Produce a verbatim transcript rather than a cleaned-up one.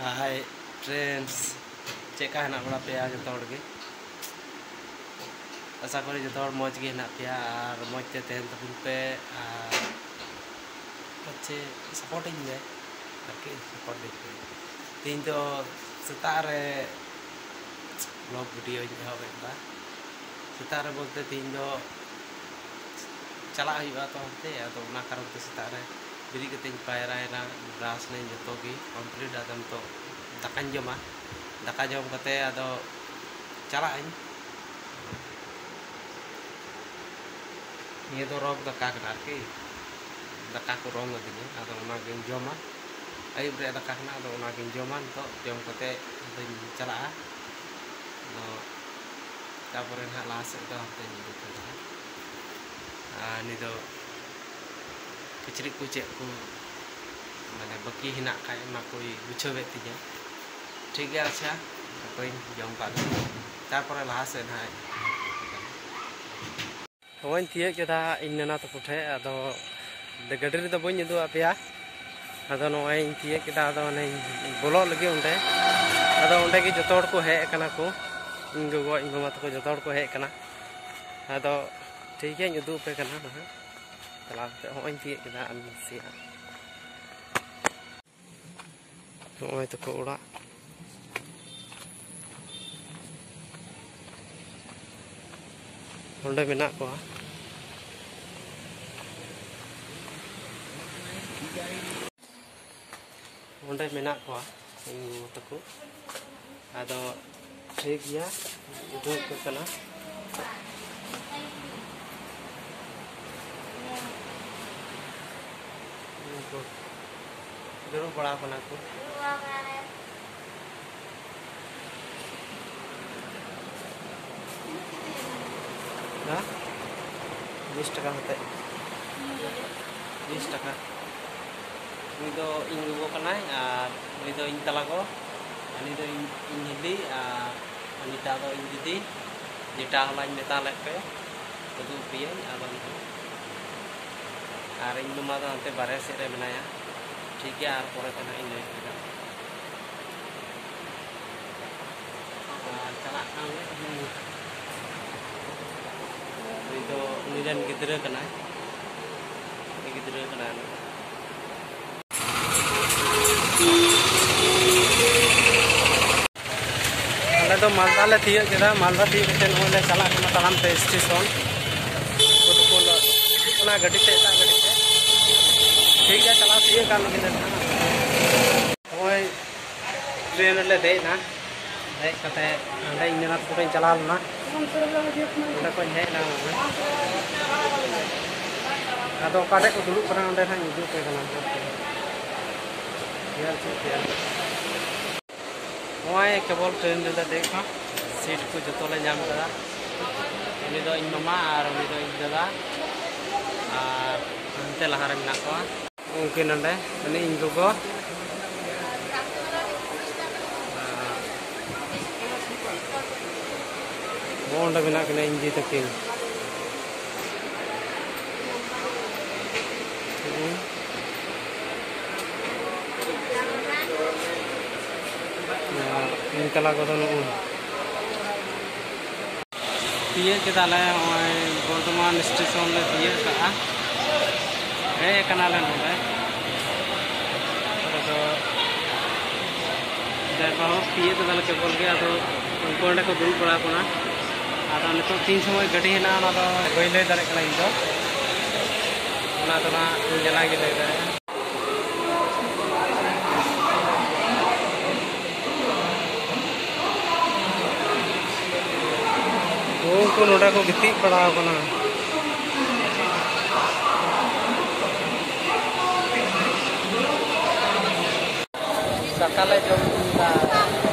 Hi friends, ᱪᱮᱫ ᱞᱮᱠᱟ ᱦᱮᱱᱟᱜ ᱵᱟᱲᱟ ᱯᱮᱭᱟ ᱡᱚᱛᱚ ᱦᱚᱲ ᱜᱮ? ᱟᱥᱟ ᱠᱚᱨᱮ ᱡᱚᱛᱚ ᱦᱚᱲ ᱢᱚᱡᱽ ᱜᱮ ᱦᱮᱱᱟᱜ ᱯᱮᱭᱟ ᱟᱨ ᱢᱚᱡᱽ ᱛᱮ ᱛᱟᱦᱮᱱ ᱛᱟᱵᱚᱱ ᱯᱮ᱾ ᱟᱨ ᱦᱚᱪᱪᱷᱮ support ᱤᱧ ᱢᱮ ᱟᱨᱠᱤ, support ᱤᱧ ᱯᱮ᱾ ᱛᱮᱦᱮᱧ ᱫᱚ ᱥᱮᱛᱟᱜ ᱨᱮ vlog videoᱧ ᱮᱦᱚᱵ ᱮᱫᱟ᱾ ᱥᱮᱛᱟᱜ ᱨᱮ ᱵᱚᱞᱛᱮ ᱛᱮᱦᱮᱧ ᱫᱚ ᱪᱟᱞᱟᱜ ᱦᱩᱭᱩᱜᱼᱟ ᱛᱚ ᱦᱟᱱᱛᱮ, ᱟᱫᱚ ᱚᱱᱟ ᱠᱟᱨᱚᱱ ᱛᱮ ᱥᱮᱛᱟᱜ ᱨᱮ ᱵᱮᱨᱮᱫ ᱠᱟᱛᱮᱧ ᱯᱟᱭᱨᱟᱭᱮᱱᱟ, brush ᱱᱟᱹᱧ, ᱡᱚᱛᱚ ᱜᱮ complete᱾ ᱟᱫᱚ ᱱᱤᱛᱚᱜ ᱫᱟᱠᱟᱧ ᱡᱚᱢᱟ, ᱫᱟᱠᱟ ᱡᱚᱢ ᱠᱟᱛᱮ ᱟᱫᱚ ᱪᱟᱞᱟᱜ ᱟᱹᱧ᱾ ᱱᱤᱭᱟᱹ ᱫᱚ ᱨᱚᱜᱽ ᱫᱟᱠᱟ ᱠᱟᱱᱟ ᱟᱨᱠᱤ, ᱫᱟᱠᱟ ᱠᱚ ᱨᱚᱝ ᱟᱹᱫᱤᱧᱟ, ᱟᱫᱚ ᱚᱱᱟᱜᱤᱧ ᱡᱚᱢᱟ᱾ ᱟᱹᱭᱩᱵ ᱨᱮᱭᱟᱜ ᱫᱟᱠᱟ ᱠᱟᱱᱟ, ᱟᱫᱚ ᱚᱱᱟᱜᱤᱧ ᱡᱚᱢᱟ ᱱᱤᱛᱚᱜ᱾ ᱡᱚᱢ ᱠᱟᱛᱮ ᱟᱫᱚᱧ ᱪᱟᱞᱟᱜᱼᱟ, ᱟᱫᱚ ᱛᱟᱯᱚᱨᱮ ᱱᱟᱦᱟᱜ ᱞᱟᱦᱟ ᱥᱮᱫ ᱫᱚ ᱦᱟᱱᱛᱮᱧ ᱩᱰᱩᱠ ᱠᱟᱱᱟ᱾ ᱟᱨ ᱱᱤᱛ ᱫᱚ ᱠᱤᱪᱨᱤᱡ ᱠᱚ ᱪᱮᱫ ᱠᱚ ᱢᱟᱱᱮ ᱵᱟᱹᱠᱤ ᱦᱮᱱᱟᱜ ᱠᱷᱟᱡ, ᱚᱱᱟ ᱠᱚᱭ ᱜᱩᱪᱷᱟᱹᱣᱮᱫ ᱛᱤᱧᱟᱹ᱾ ᱴᱷᱤᱠ ᱜᱮᱭᱟ, ᱟᱪᱪᱷᱟ, ᱦᱟᱯᱮᱧ ᱡᱚᱢ ᱠᱟᱜ ᱞᱮᱜᱮ, ᱛᱟᱨᱯᱚᱨᱮ ᱞᱟᱦᱟ ᱥᱮᱫ ᱱᱟᱦᱟᱜ᱾ ᱱᱚᱜᱼᱚᱭ ᱤᱧ ᱛᱤᱭᱟᱹᱜ ᱠᱮᱫᱟ ᱤᱧ ᱱᱟᱱᱟ ᱛᱟᱠᱚ ᱴᱷᱮᱡ, ᱟᱫᱚ ᱜᱟᱹᱰᱤ ᱨᱮᱫᱚ ᱵᱟᱹᱧ ᱩᱫᱩᱜ ᱟᱫ ᱯᱮᱭᱟ᱾ ᱟᱫᱚ ᱱᱚᱜᱼᱚᱭ ᱤᱧ ᱛᱤᱭᱟᱹᱜ ᱠᱮᱫᱟ, ᱟᱫᱚ ᱚᱱᱮᱧ ᱵᱚᱞᱚᱜ ᱞᱟᱹᱜᱤᱫ ᱚᱸᱰᱮ᱾ ᱟᱫᱚ ᱚᱸᱰᱮ ᱜᱮ ᱡᱚᱛᱚ ᱦᱚᱲ ᱠᱚ ᱦᱮᱡ ᱟᱠᱟᱱᱟ ᱠᱚ, ᱤᱧ ᱜᱚᱜᱚ, ᱤᱧ ᱢᱟᱢᱟ ᱛᱟᱠᱚ, ᱡᱚᱛᱚ ᱦᱚᱲ ᱠᱚ ᱦᱮᱡ ᱟᱠᱟᱱᱟ᱾ ᱟᱫᱚ ᱴᱷᱤᱠ ᱜᱮᱭᱟᱧ ᱩᱫᱩᱜ ᱟᱯᱮ ᱠᱟᱱᱟ ᱱᱟᱦᱟᱜ᱾ ᱪᱟᱞᱟᱣ ᱠᱟᱛᱮ ᱦᱚᱸᱜᱼᱚᱭ ᱤᱧ ᱛᱤᱭᱟᱹᱜ ᱠᱮᱫᱟ ᱟᱨ ᱱᱟᱥᱮᱭᱟᱜ᱾ ᱱᱚᱜᱼᱚᱭ ᱛᱟᱠᱚ ᱚᱲᱟᱜ᱾ ᱚᱸᱰᱮ ᱢᱮᱱᱟᱜ ᱠᱚᱣᱟ᱾ ᱚᱸᱰᱮ ᱢᱮᱱᱟᱜ ᱠᱚᱣᱟ ᱤᱧ ᱜᱚᱜᱚ ᱛᱟᱠᱚ᱾ ᱟᱫᱚ ᱴᱷᱤᱠ ᱜᱮᱭᱟ, ᱩᱫᱩᱜ ᱟᱯᱮ ᱠᱟᱱᱟ᱾ ᱩᱱᱠᱩ ᱫᱩᱲᱩᱵ ᱵᱟᱲᱟ ᱟᱠᱟᱱᱟ ᱠᱚ᱾ ᱦᱮᱸ? ᱵᱤᱥ ᱴᱟᱠᱟ ᱠᱟᱛᱮ᱾ ᱵᱤᱥ ᱴᱟᱠᱟ᱾ ᱩᱱᱤ ᱫᱚ ᱤᱧ ᱜᱚᱜᱚ ᱠᱟᱱᱟᱭ ᱟᱨ ᱩᱱᱤ ᱫᱚ ᱤᱧ ᱛᱟᱞᱟ ᱜᱚ, ᱩᱱᱤ ᱫᱚ ᱤᱧ, ᱤᱧ ᱦᱤᱞᱤ ᱟᱨ ᱩᱱᱤᱴᱟᱜ ᱫᱚ ᱤᱧ ᱫᱤᱫᱤ, ᱡᱮᱴᱟ ᱦᱚᱞᱟᱧ ᱢᱮᱛᱟ ᱞᱮᱫ ᱯᱮ, ᱩᱫᱩᱜ ᱟᱯᱮᱭᱟᱹᱧ ᱟᱨ ᱵᱟᱝ ᱫᱚ᱾ ᱟᱨ ᱤᱧ ᱢᱟᱢᱟ ᱫᱚ ᱦᱟᱱᱛᱮ ᱵᱟᱨᱦᱮ ᱥᱮᱫ ᱨᱮ ᱢᱮᱱᱟᱭᱟ᱾ ᱴᱷᱤᱠ ᱜᱮᱭᱟ, ᱟᱨ ᱯᱚᱨᱮ ᱛᱮ ᱱᱟᱦᱟᱜ ᱤᱧ ᱞᱟᱹᱭ ᱟᱯᱮ ᱠᱟᱱᱟ᱾ ᱩᱱᱤ ᱨᱮᱱ ᱜᱤᱫᱽᱨᱟᱹ ᱠᱟᱱᱟᱭ᱾ ᱩᱱᱤ ᱜᱤᱫᱽᱨᱟᱹ ᱠᱟᱱᱟᱭ᱾ ᱟᱞᱮ ᱫᱚ ᱢᱟᱞᱫᱟ ᱞᱮ ᱛᱤᱭᱳᱜ ᱠᱮᱫᱟ᱾ ᱢᱟᱞᱫᱟ ᱛᱤᱭᱳᱜ ᱠᱟᱛᱮ ᱱᱚᱜᱼᱚᱭ ᱞᱮ ᱪᱟᱞᱟᱜ ᱠᱟᱱᱟ ᱛᱟᱲᱟᱢ ᱛᱮ ᱥᱴᱮᱥᱚᱱ᱾ ᱩᱱᱠᱩ ᱫᱚᱠᱚ ᱦᱤᱡᱩᱜ ᱠᱟᱱᱟ ᱜᱟᱹᱰᱤ ᱛᱮ, ᱮᱴᱟᱜ ᱜᱟᱹᱰᱤ ᱛᱮ᱾ ᱴᱷᱤᱠ ᱜᱮᱭᱟ, ᱪᱟᱞᱟᱣ ᱛᱤᱭᱳᱜ ᱠᱟᱜ ᱞᱮᱜᱮ ᱞᱮ ᱱᱟᱦᱟᱜ᱾ ᱱᱚᱜᱼᱚᱭ ᱴᱨᱮᱱ ᱨᱮᱞᱮ ᱫᱮᱡ ᱮᱱᱟ᱾ ᱦᱮᱡ ᱠᱟᱛᱮ ᱦᱟᱸᱰᱮ ᱤᱧ ᱱᱟᱱᱟ ᱛᱟᱠᱚ ᱴᱷᱮᱱ ᱪᱟᱞᱟᱣ ᱞᱮᱱᱟ᱾ ᱚᱸᱰᱮ ᱠᱷᱚᱱ ᱦᱮᱡ ᱮᱱᱟ᱾ ᱟᱫᱚ ᱚᱠᱟ ᱴᱷᱮᱡ ᱠᱚ ᱫᱩᱲᱩᱵ ᱠᱟᱱᱟ ᱚᱸᱰᱮ ᱱᱟᱜ ᱤᱧ ᱩᱫᱩᱜ ᱟᱯᱮ ᱠᱟᱱᱟ᱾ ᱧᱮᱞ ᱦᱚᱪᱚ ᱯᱮᱭᱟ᱾ ᱱᱚᱜᱼᱚᱭ ᱠᱮᱵᱚᱞ ᱴᱨᱮᱱ ᱨᱮᱞᱮ ᱫᱮᱡ ᱠᱟᱱᱟ᱾ ᱥᱤᱴ ᱠᱚ ᱡᱚᱛᱚ ᱞᱮ ᱧᱟᱢ ᱠᱟᱫᱟ᱾ ᱩᱱᱤ ᱫᱚ ᱤᱧ ᱢᱟᱢᱟ ᱟᱨ ᱩᱱᱤ ᱫᱚ ᱤᱧ ᱫᱟᱫᱟ᱾ ᱟᱨ ᱦᱟᱱᱛᱮ ᱞᱟᱦᱟᱨᱮ ᱢᱮᱱᱟᱜ ᱠᱚᱣᱟ᱾ ᱩᱱᱠᱤᱱ ᱱᱚᱰᱮ, ᱩᱱᱤ ᱤᱧ ᱜᱚᱜᱚ᱾ ᱦᱚᱸ, ᱚᱸᱰᱮ ᱢᱮᱱᱟᱜ ᱠᱤᱱᱟ ᱤᱧ ᱡᱤ ᱛᱟᱹᱠᱤᱱ᱾ ᱦᱩᱸ᱾ ᱟᱨ ᱤᱧ ᱛᱟᱞᱟ ᱠᱚᱫᱚ ᱱᱩᱜᱼᱩ᱾ ᱛᱤᱭᱟᱹᱜ ᱠᱮᱫᱟᱞᱮ, ᱱᱚᱜᱼᱚᱭ ᱵᱚᱨᱫᱷᱚᱢᱟᱱ ᱥᱴᱮᱥᱚᱱ ᱞᱮ ᱛᱤᱭᱟᱹᱜ ᱠᱟᱜᱼᱟ᱾ ᱦᱮᱡ ᱠᱟᱱᱟᱞᱮ ᱱᱚᱰᱮ᱾ ᱱᱚᱰᱮ ᱫᱚ ᱰᱨᱟᱭᱵᱷᱟᱨ ᱦᱚᱸ ᱛᱤᱭᱟᱹᱜ ᱠᱮᱫᱟᱞᱮ ᱠᱮᱵᱚᱞ ᱜᱮ, ᱟᱫᱚ ᱩᱱᱠᱩ ᱚᱸᱰᱮ ᱠᱚ ᱫᱩᱲᱩᱵ ᱵᱟᱲᱟ ᱟᱠᱟᱱᱟ᱾ ᱟᱫᱚ ᱱᱤᱛᱚᱜ ᱛᱤᱱ ᱥᱚᱢᱚᱭ ᱜᱟᱹᱰᱤ ᱦᱮᱱᱟᱜᱼᱟ, ᱚᱱᱟ ᱫᱚ ᱵᱟᱹᱧ ᱞᱟᱹᱭ ᱫᱟᱲᱮᱭᱟᱜ ᱠᱟᱱᱟ ᱤᱧ ᱫᱚ᱾ ᱚᱱᱟ ᱫᱚ ᱱᱟᱦᱟᱜ ᱤᱧ ᱡᱟᱞᱟᱭ ᱜᱮ ᱞᱟᱹᱭ ᱫᱟᱲᱮᱭᱟᱜᱼᱟ᱾ ᱩᱱᱠᱩ ᱱᱚᱰᱮ ᱠᱚ ᱜᱤᱛᱤᱡ ᱵᱟᱲᱟ ᱟᱠᱟᱱᱟ᱾ ᱫᱟᱠᱟ ᱞᱮ ᱡᱚᱢ ᱠᱮᱫᱟ᱾